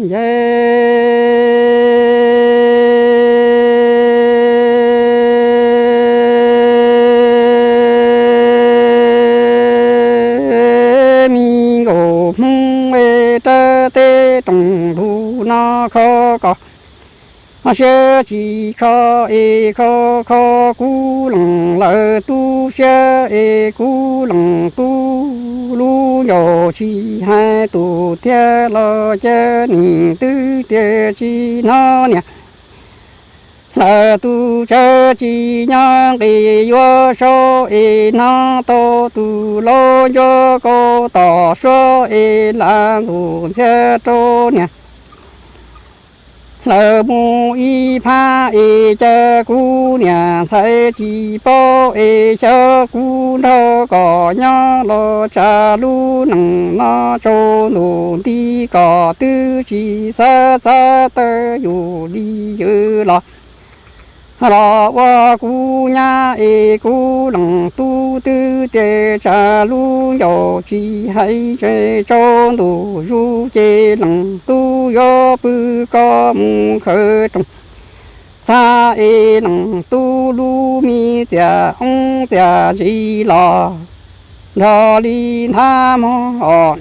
Yawg me nkaus Hmoob es rab teb rooj ntug no kho kom siab tsis kho es kho kho kuv leej lawv tub siab es kuv leej tub lub ncauj tsis hais tus thiab los cas nim twb tias tsis hnov niam lawv tus tsawb tsis nyob nqis yuav saub es hnov tau tus laus ncuab kauv tom suab es lam ntus ntxhiab rau niam lawv mus ib phab es cas kuv niam ntxhais tsis paub es xyov kuv nrog kom nyob los tsam lub neej no tsaus ntuj nti kom twb tsis xav txav tawm yus li ywj los los ua kuv nyab es kuv leej tub twb tias tsam lub ncauj tsis hais tseem tsaus ntuj zus ces leej tub yuav pw koj mus khawm rooj txha es leej tub lub me txiag oob txiag zis los nrog li nthab mog.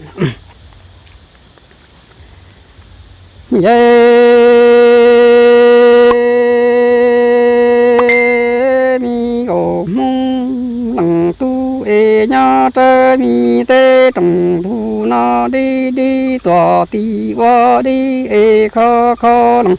Yawg me nkaus Hmoob leej tub es nyob rab me teb rooj ntug no dib dib tuam tim ua dib es kho kho leej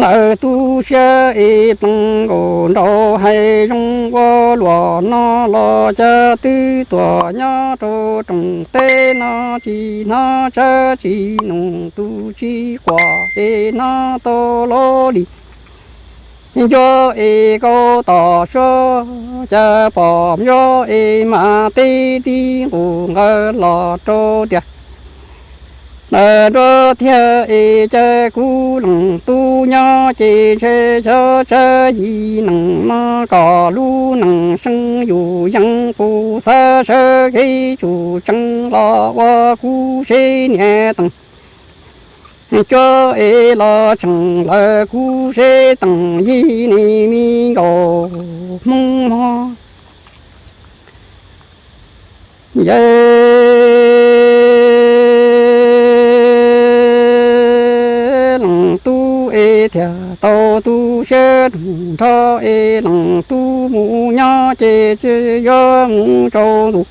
lawv tub siab es plees nkaus nraug hais zoo ua luaj no los cas twb tuaj nyob rau rooj teb no tsis hnov tsawb tsis nug tus tsis quaj es hnov tau lub li ncuab es kauv tom suab cas pom ncuab es mas teb tib nqus nqawd los rau tias nruab thiab es cas kuv leej tub nyob ces ntshe xyov tsawb yim neej no kom lub neej seev yus yeej qus xav sawv kev tsum tsees los ua kuv seb niam teem cuab es los tseem lawv kuv seb teem yig ni me nkaus Hmoob mog. Yawg leej tub es thiaj tau tu siab nrho es leej tub mus nyob ces tsis yuav mus tsaus ntuj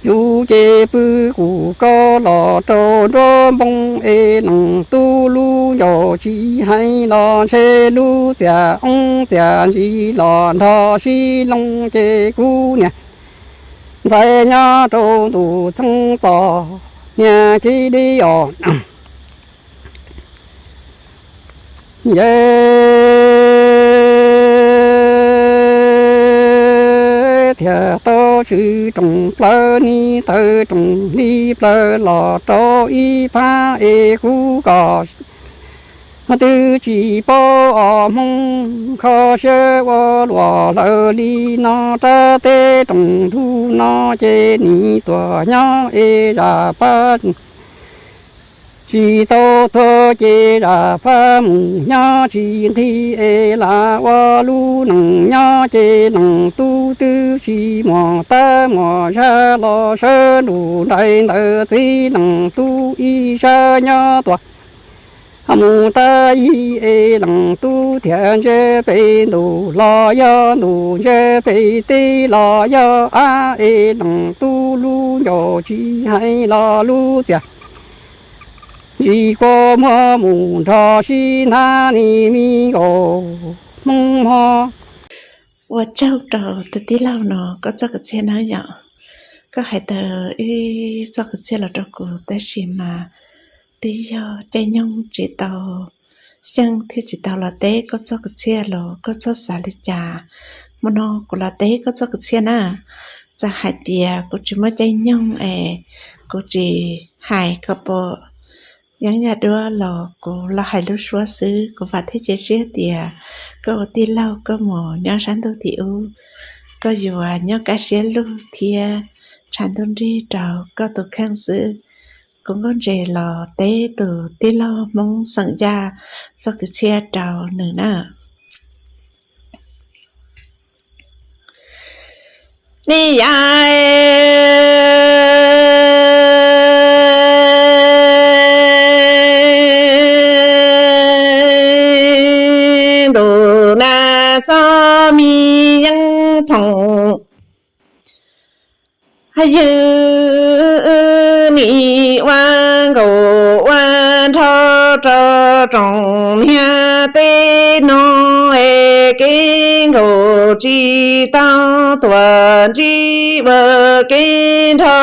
zus ces pw kuv koj los rau nruab npoo es leej tub lub ncauj tsis hais los ntshe lub txiag oob txiag ntsis los nrog sib loo ces kuv niam ntxhais nyob rau ntuj txheeb txoj niag kiv dib os. Yawg thiaj tau tswv rooj plaws ni taw rooj hli plaws los rau ib phab es kuv kom twb tsis paub os Hmoob kho siab ua luaj lawm li no rab teb rooj ntug no ces nim tuaj nyob es zam pab tsis tau tuag ces zam pab mus nyob tsis nqig es lam ua lub neej nyob ces leej tub twb tsis muaj tab muaj zag los sawv nruj nraim ntawm txiv leej tub ib sab nyob tuaj mus tab yig es leej tub thiaj ntsia pem ntuj los yog ntuj ntsia pem teb los yog av es leej tub lub ncauj tsis hais los lub txiaj tsis kua muag mus nrog sib hnab ni me nkaus Hmoob mog. Ua tsaug rau tus tij laug no koj txoj kwv txhiaj na yom. Koj hais tau ib txoj kwv txhiaj los rau kuv tab sis mas twb yog caij nyoog tsis tau xyeej thiaj tsis tau los teb koj txoj kwv txhiaj los koj txhob xav li cas. Hmo no kuv los teb koj txoj kwv txhiaj na, txawm hais tias kuv tsis muaj caij nyoog es kuv tsis hais koj pom yeeb yaj duab los kuv los hais lub suab xwb. Kuv vam thiab cia siab tias koj ua tij laug koj mus nyob sab ntuj tim ub, koj yuav nyob kaj siab lug thiab tshav ntuj nrig rau koj tus kheej xwb. kuv nkauj ntses los teb tus tij laug Hmoob xeem Yaj txoj kwv txhiaj rau nws na. Ni yav ntuj na, Xob Mis Yeeb Phoom, ywg nim ua nkaus ua nrho rau rooj niag teb no es kev nkaus tsis tau tuam ntsib ua kev nrho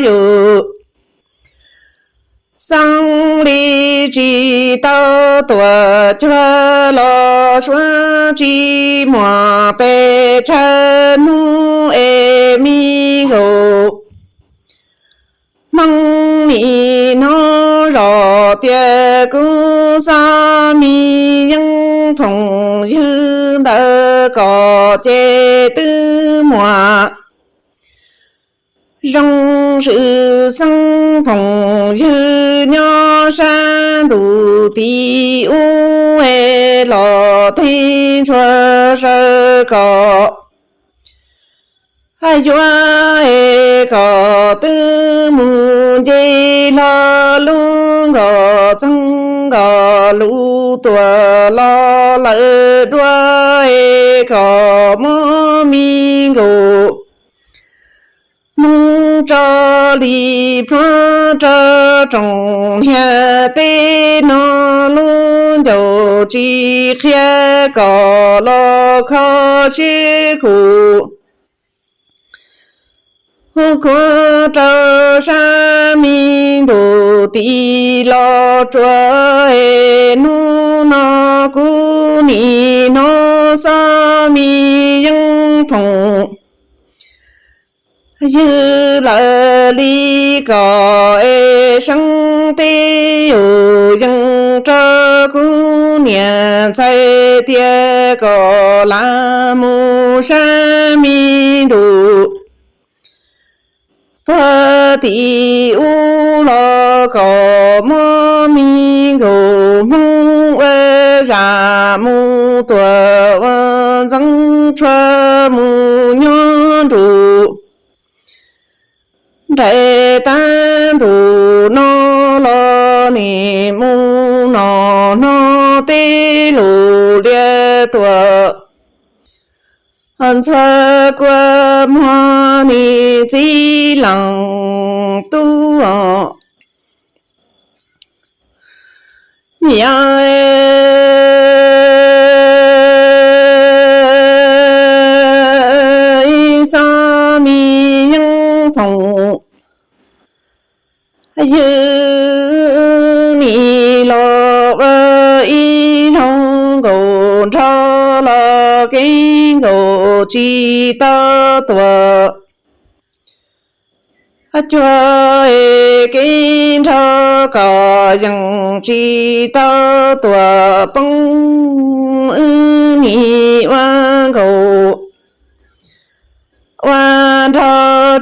yus. Xeeb li tsis tau tuam cuag los suav tsis muaj pes tsawg hnub es me nkaus. Hmoob nim hnov zoj tias kuv Xob Mis Yeeb Phoom ywg ntawm ko ces twb muaj zoo swm Xeeb Phoom ywg nyob sab ntuj tim ub es los theej ntshua sawv kom yuav es kom twb mus nce hlo lub nkaus txeeg nkaus lus tuam los lawm dua es kom muab me nkaus Hmoob tso li plhuav rau rooj niag teb no lub ncauj tsis qhia kom los kho siab khuv. Hu khuav rau sab me ntuj tim los tsuas es hnub no kuv nim hnov Xob Mis Yeeb Phoom ywg lawm li kom es seeb teb yus yees rau kuv niam ntxhais tias kom lam mus sab me ntuj puag tim ub los kom muab me nkaus Hmoob ua zam mus tuam ua ntxeev tshuaj mus nyob nrug nraim tab ntuj no los nim mus no hnov tej lus liab tuam ntxhua kua muag nim txiv leej tub os. Yog Xob Mis Yeeb Phoom ywg nim los ua ib zaug nkaus nrho los kev nkaus tsis tau tuam cuag es kev nrho kom yeej tsis tau tuam poob. Wb nim ua nkaus ua nrho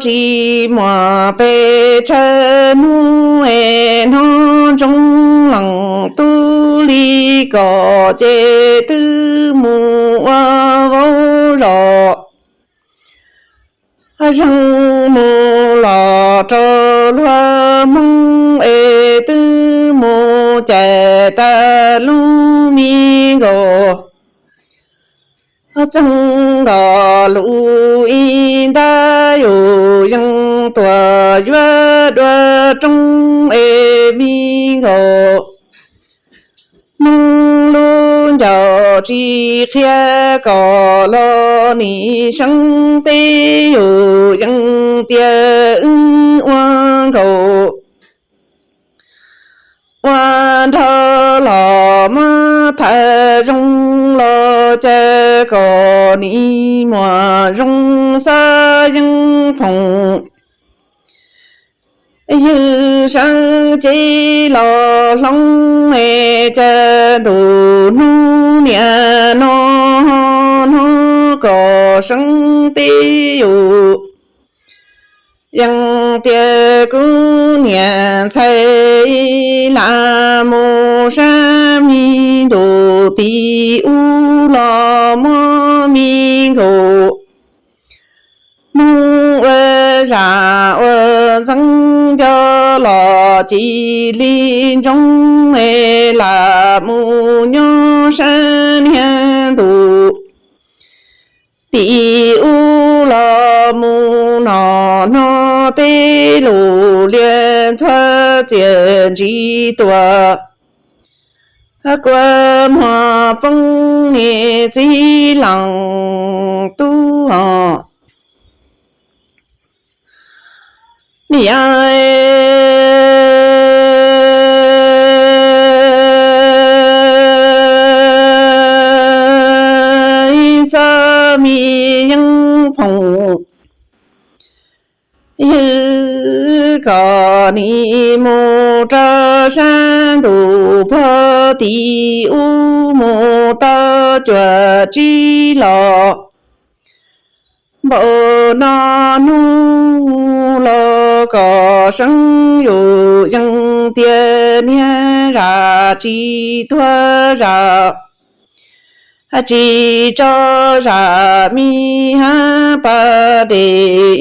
tsis muaj pes tsawg hnub es hnov ntsoov leej tub li kom ces twb mus ua vauv zos zeeg mus los rau luag Hmoob es twb mus cais tas lub me nkaus txeeg nkaus lus ib ntab yus yeej tuam yuav dua rooj es me nkaus Hmoob lub ncauj tsis qhia kom los nim seeb teb yus yeej tias wb ua nkaus ua nrho los muab tham zoo los cas kom nim muaj zoo Xob Yeeb Phoom ywg sawv cev los hloov es cas ntuj hnub niam no hnov kom seeb teb yus Yeej tias kuv niam ntxhais lam mus sab me ntuj tim ub los muab me nkaus, mus ua zam ua ntxeev nco los cia li ntsoov es lam mus nyob sab niag ntuj tim ub los mus nom noj tej lus liaj ntxhua txiaj ntsim tuaj, kua muag poob niag txiv laus tub os. Niam, xob me yeeb phoom, yog kom nim mus rau sab ntuj pog tim ub mus tau cuaj tsib los npaum no hnub los kom seeb yus yeej tias niag zam tsis tuag zam, tsis tso zam me hab pas dej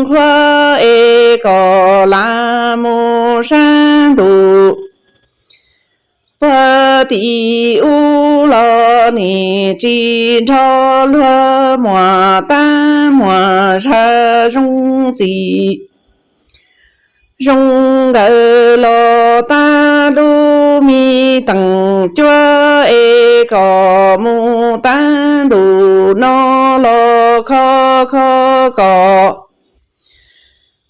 nqhuab es kom lam mus sab ntuj pog tim ub los nim tsis nrog luag muag tab muag zag zoo txim zoo nkawd los tab lub me teem cuab es kom mus tab ntuj no los kho kho kom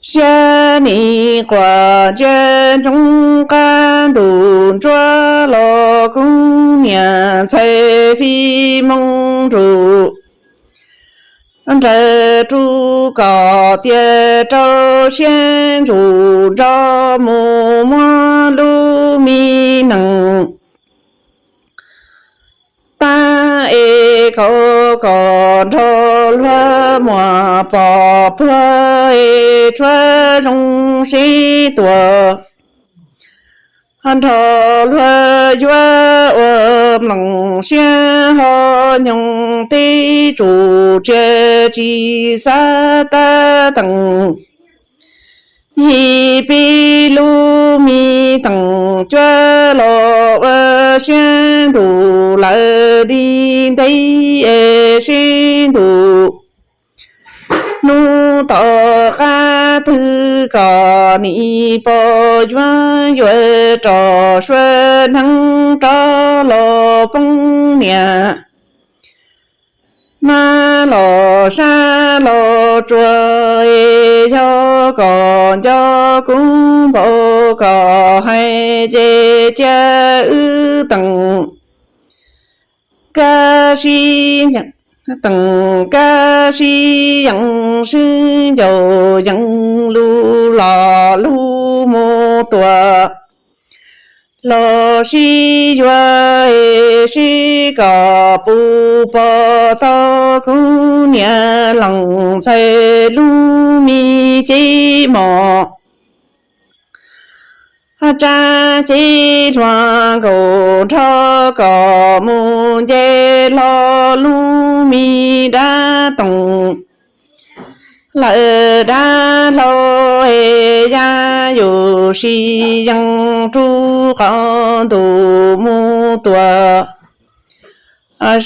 siab nim quas ntsia ntsoov qab ntuj ntsuab los kuv niam ntxhais fij moo nrug nrawm rus kom tias rau siab ntsug nrog mus muab lub me nees tab es kom kom nrog luag muag pom puag es tshuav zoo seb tuaj nrog luag yuav ua mloog siab ho nyoog teb tsum tsia tsis xav tab tees yim pib lub me teem cuab los ua siab ntuj lawm li ntev es sib ntuj hnub tom qab twg kom nim pom yuav yuav rov sua hneev rov los poob niam mab los sab los tsuag es yog kom nco kuv npaum kom hais ces cia wb teem kab sib teem kab sib yees sib ncaus yees lug los lug mus tuaj los sib yuav es sib kom puv pom tau kuv niam lees ntxhais lub me cev mom tsab cev hluas nkaus nrho kom mus nce hlo lub me dab toog lawm dab hlau es yaj yus sib yees rub qhov ntuj mus tuaj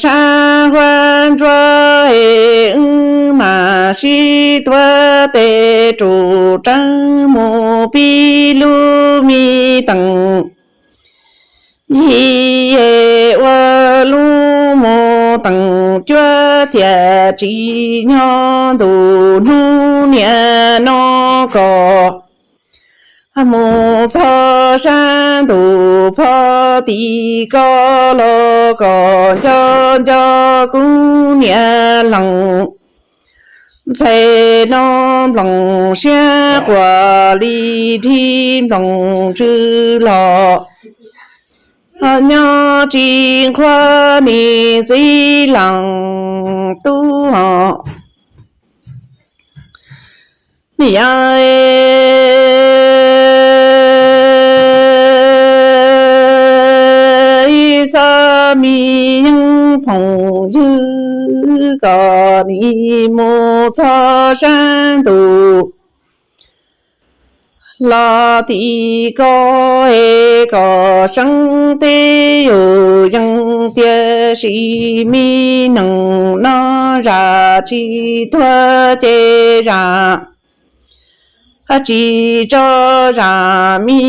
sab huab ntsuab es wb mam sib tuav tes rub reeb mus pib lub me teem yim es ua lub mus teem cuab thiaj tsis nyob ntuj hnub niaj no kom mus txog sab ntuj pog tim ko los kom nco nco kuv niam lees ntxhais no nploos siab quas li dhib nploos tsw los nyob tsis nqhuab niag txiv lees tub os. Niam, ib xob me yeeb phoom ywg kom nim mus txog sab ntuj los tim ko es kom seeb teb yus yeej tiag, sis me neeg no zam tsis tuag ces zam tsis tso, zam me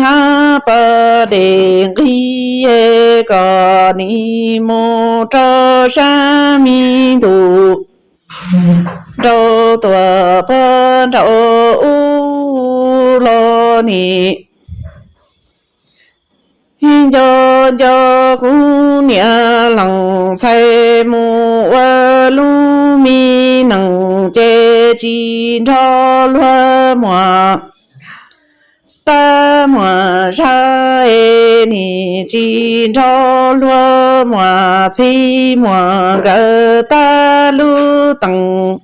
hab pas dej nqig kom nim mus rau sab me ntuj, rau tuam pag nraum ub los nim nco nco kuv niam lees txhais mus ua lub me nees ces tsis nrog luag muam tab muam zaj es nim tsis nrog luag muam txhij muam nkawd tab lub tees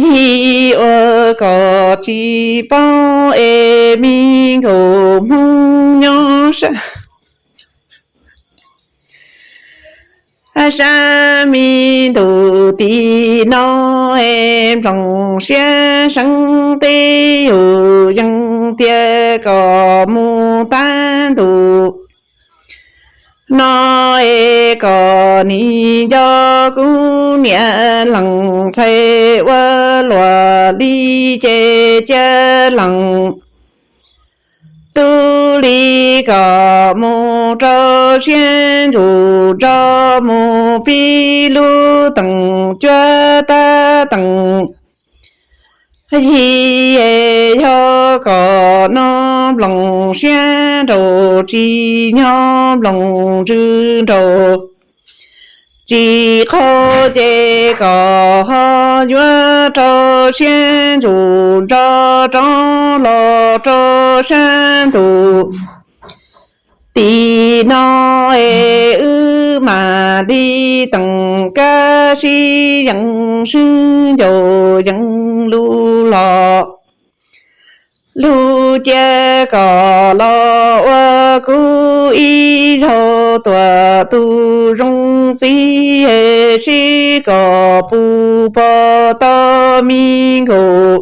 yig ua kom tsis paub es me nkaus Hmoob nyob sab sab me ntuj tim no es nploos siab seeb teb yus yeej tiag kom mus tab ntuj no es kom nim nco kuv niam lees txhais ua luam li ces cia lees tub li kom mus rau siab ntsug nrog mus pib lub tees cuab tab tees yig es yog kom no nploos siab nraus tsis nyob nploos ntsws nraus tsis qhov ces kom ho yuav rau siab ntsug nrog rov los rau sab ntuj tim no es wb mam li teem kab sib yees swb ncaus yees lus los lug cia kom los ua kuv ib zaug tuam tus zoo txiv es sib kom puv pom tau me nkaus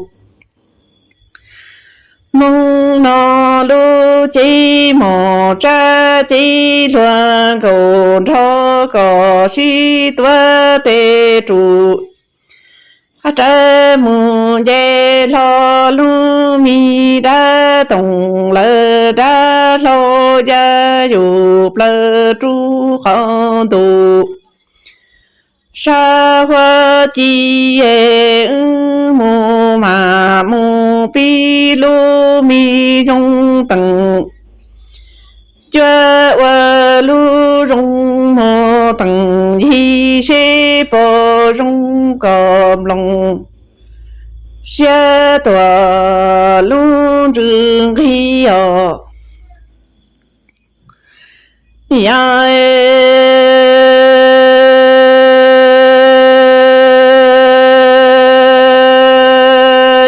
Hmoob no lub cev mos tsab cev hluas nkaus nrog kom sib tuav tes rus rawv mus nce hlo lub me dab toog lawm dab hlau ya yus plawv rub qhov ntuj sab huab ci es wb mus mam mus pib lub me zoo teem cuab ua lub zoo mus teem yig seb puas zoo kom nploos siab tuam lub ntsws nqig os. Yog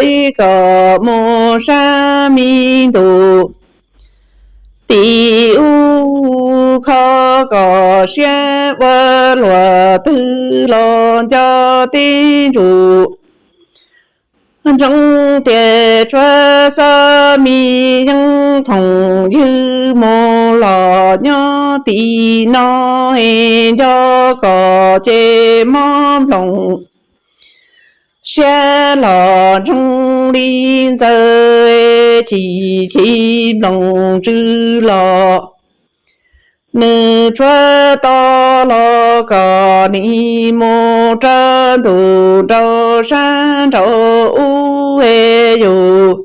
ib kom mus sab me ntuj tim ub kho kom siab ua luam twg los nco tib ntsug ntsoov tias tshuav xob me yeeb phoom ywg mus los nyob tim no es nco kom ces mob nploos siab los ntsoog li ntxawg chim chim nploos ntsws los nws tshuav to los kom nim mus rau ntuj nraum sab nraum ub es yus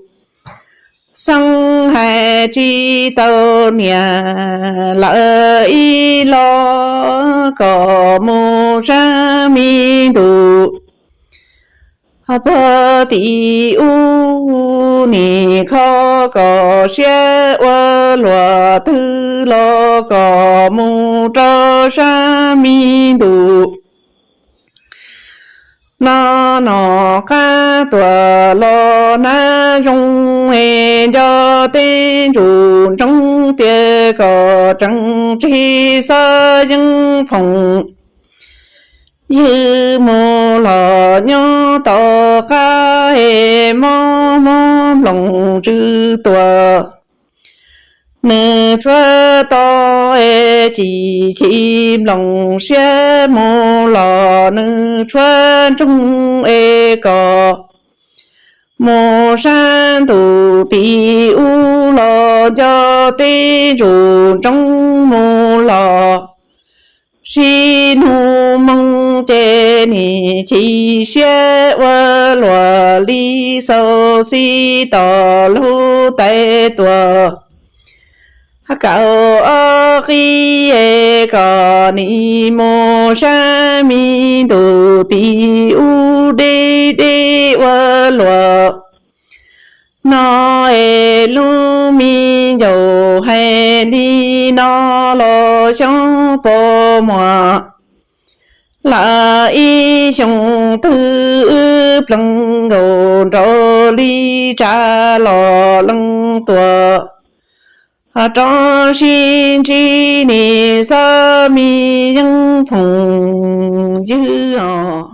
xeeb hais tsis tau niam lawm ib los kom mus sab me ntuj pag tim ub nim kho kom siab ua luam twg los kom mus rau sab me ntuj No nom qab tuaj los nab zoo es nco tej ntsuj ntsoov tias kom tseem tseg xob yeeb phoom ywg mus los nyob tom qab es mob mob nploos tswv tuaj. Nws tshuav to es chim chim nploos siab mus los nws tshuav ntsoog es kom mus sab ntuj tim ub los nco tej ntsuj ntsoov mus los sib hnub moo ces nim chim siab ua luam li xaus xib tos lub tais tuaj. Kaum ob qib es kom nim mus sab me ntuj tim ub deb deb ua luam no es lub me ncaus hais li no los xyoob pos muag. Lam ib xyoo twg wb plees nkaus nraug li tsav los lees tuaj, ho rov sib ntsib nim xob me yeeb phoom ywg os.